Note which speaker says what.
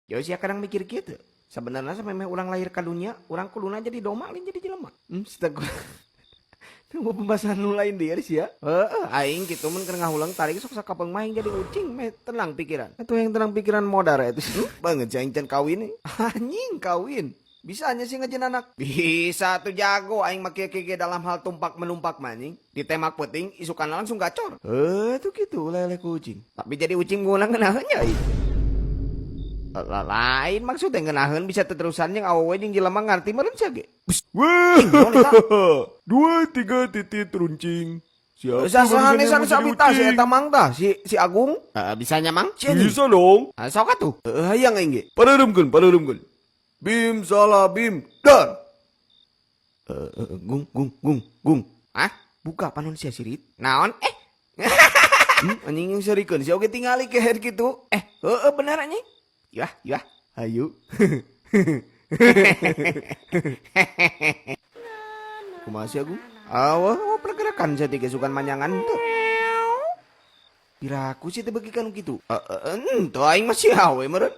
Speaker 1: Ya sia kadang mikir kieu teu. Sebenarnya samemeh urang lahir ka dunia, urang kuduna jadi domba lain jadi jelema. Tunggu pembahasan nu lain deui sia. Heeh, aing kitu mun keur ngahuleng tarik sok sakapeung mah aing jadi ucing meh tenang pikiran. Atuh yang tenang pikiran modar eta. Banget sih aing can kawin. Anjing kawin. Bisa nya sih ngajin anak. Bisa tuh jago aing mah kieu kieu dalam hal tumpak menumpak mah anjing. Ditemak peuting isukan langsung gacor. Heuh tuh kitu lele kucing. Tapi jadi ucing ngulang ngeunaheun nya aing. Lain maksudnya ngeunaheun bisa teterusan jeung awewe jeung jelema ngarti meureun sia ge.
Speaker 2: Wah,
Speaker 1: Naon eta?
Speaker 2: dua tiga titik runcing. Siapa
Speaker 1: Sasahan
Speaker 2: barusan yang
Speaker 1: san
Speaker 2: mau jadi
Speaker 1: sabita si
Speaker 2: ucing?
Speaker 1: eta mang tah si si Agung. Heeh, bisanya mang? Si anjing.
Speaker 2: Bisa dong.
Speaker 1: Ah, sok atuh. Heeh, hayang aing ge.
Speaker 2: Pareuremkeun, pareuremkeun. Bim salah bim dar.
Speaker 1: Eh, gung gung gung gung. Hah? Buka panon sia sirit. Naon? Eh. Anjing yang serikeun sia oge tingali kehed kitu. Eh, heeh bener anjing. Yah, yah.
Speaker 2: Hayu. Kumaha sih Agung?
Speaker 1: Awah, oh, pergerakan sia tiga sukan manyangan tuh. Piraku sih teu beuki kanu kitu. Heeh, henteu aing masih awe meureun.